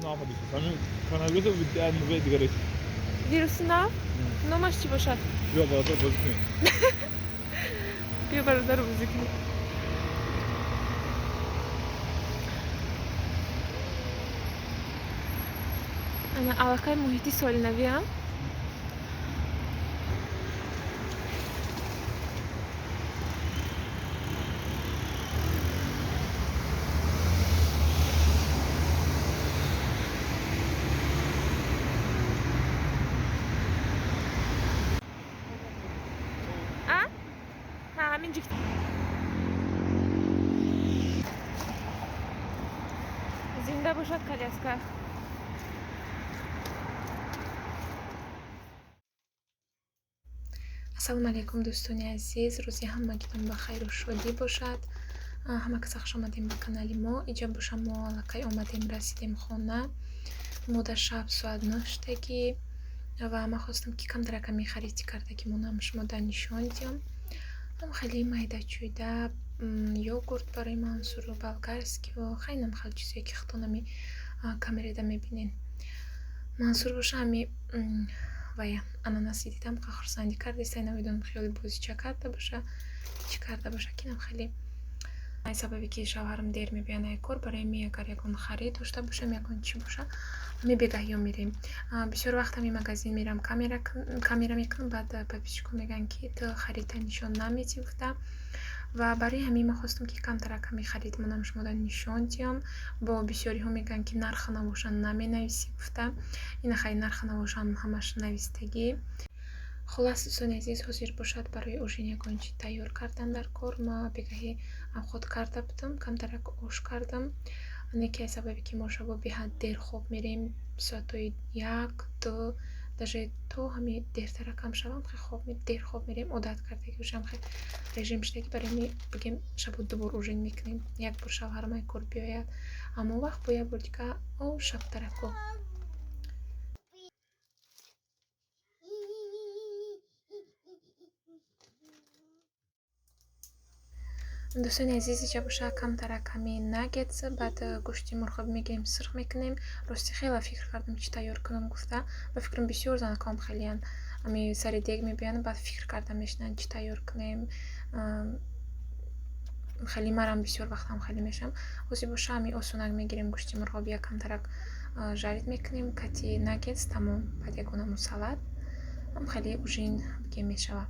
Нав ҳамин коронавирус, дигареш. Вируси нав номаш чӣ бошад? Биё, бародар, бозӣ кунем. Биё, бародар, бозӣ кунем. Ана аллакай муҳити солинавиам. А? Ҳа, ҳамин ҷик. Зинда бошад коляска. Ассалому алайкум, дӯстони азиз, рӯзи ҳамагитон ба хайру шодӣ бошад. Ҳама каса хуш омадем ба канали мо. Иҷа боша, мо аллакай омадем, расидем хона. Мо дар шаб соат 9 шудагӣ ва ман хостам, ки камтараками харидӣ кардаги монам, шумо дар нишон диҳам. Ҳам хеле майда чӯйда, йогурт барои Мансуру, болгарскийу хайнам хел чизое, ки худтон ами камереда мебинен. Мансур боша, ами вая ананаси дидам, ха, хурсандӣ кардеста. Намедонам, хиёли бозича карда боша, чӣ карда боша, кинам хеле. Ай сабабе ки шавҳарам дер мебиёяд ай кор, барои ми агар ягон харид дошта бошам, ягон чӣ боша, ами бегаҳиё мерем. Бисёр вақт ами магазин мерам, камера мекунам, баъд подписчикҳо мегӯянд, ки ту харида нишон наметӣ гуфта. Ва барои ҳамин ман хостам, ки камтарак ами харид монам, шумода нишон диҳам. Бо бисёриҳо мегӯянд, ки нарха навошан наменависӣ гуфта. Ина хай, нарха навошан ҳамаш навистагӣ. Хуллас, дӯстони азиз, ҳозир бошад, барои ужин ягон чӣ тайёр кардан дар кор. Ма бегаҳӣ авқот карда будам, камтарак ош кардам. Не ки аз сабабе ки мо шабо беҳад дер хоб мерем, соатҳои 1, 2, даже то ҳами дертаракам шавам, хе хоб дер хоб мерем, одат кардагӣ ушам, хе режим шудагӣ. Барои ҳами бигем, шабо ду бор ужин мекунем: як бор шавҳарам ай кор биёяд, аммо вақт бо як бор дига о шабтарако. Дӯстони азиз, иҷа боша, камтарак ҳами наггетс, баъд гӯшти мурғоб мегирем, сирх мекунем. Рости, хеле фикр кардам, чӣ тайёр кунам гуфта. Ба фикрам, бисёр занакҳоам хелеянд, ами сари дег мебиёянд, баъд фикр карда мешинанд, чӣ тайёр кунем. Хеле марам бисёр вақтам хеле мешавам. Ҳозир боша, ҳами осонак мегирем, гӯшти мурғоб як камтарак жарить мекунем кати наггетс, тамом. Баъд ягонаму салат, ҳам хеле ужин бигем мешавад.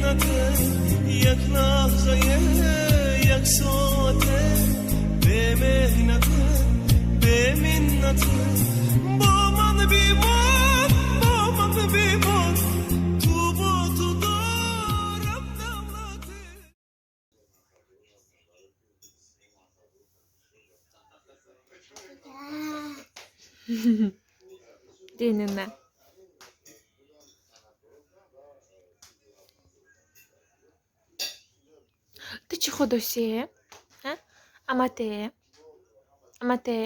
Беминнате, як лаҳзае, як соате, бемеҳнате, беминнате. Бо ман бимон, бо ман бимон, ту бо ту дорам давлате. Денина. Ту чӣ худосие? Амате? Амате?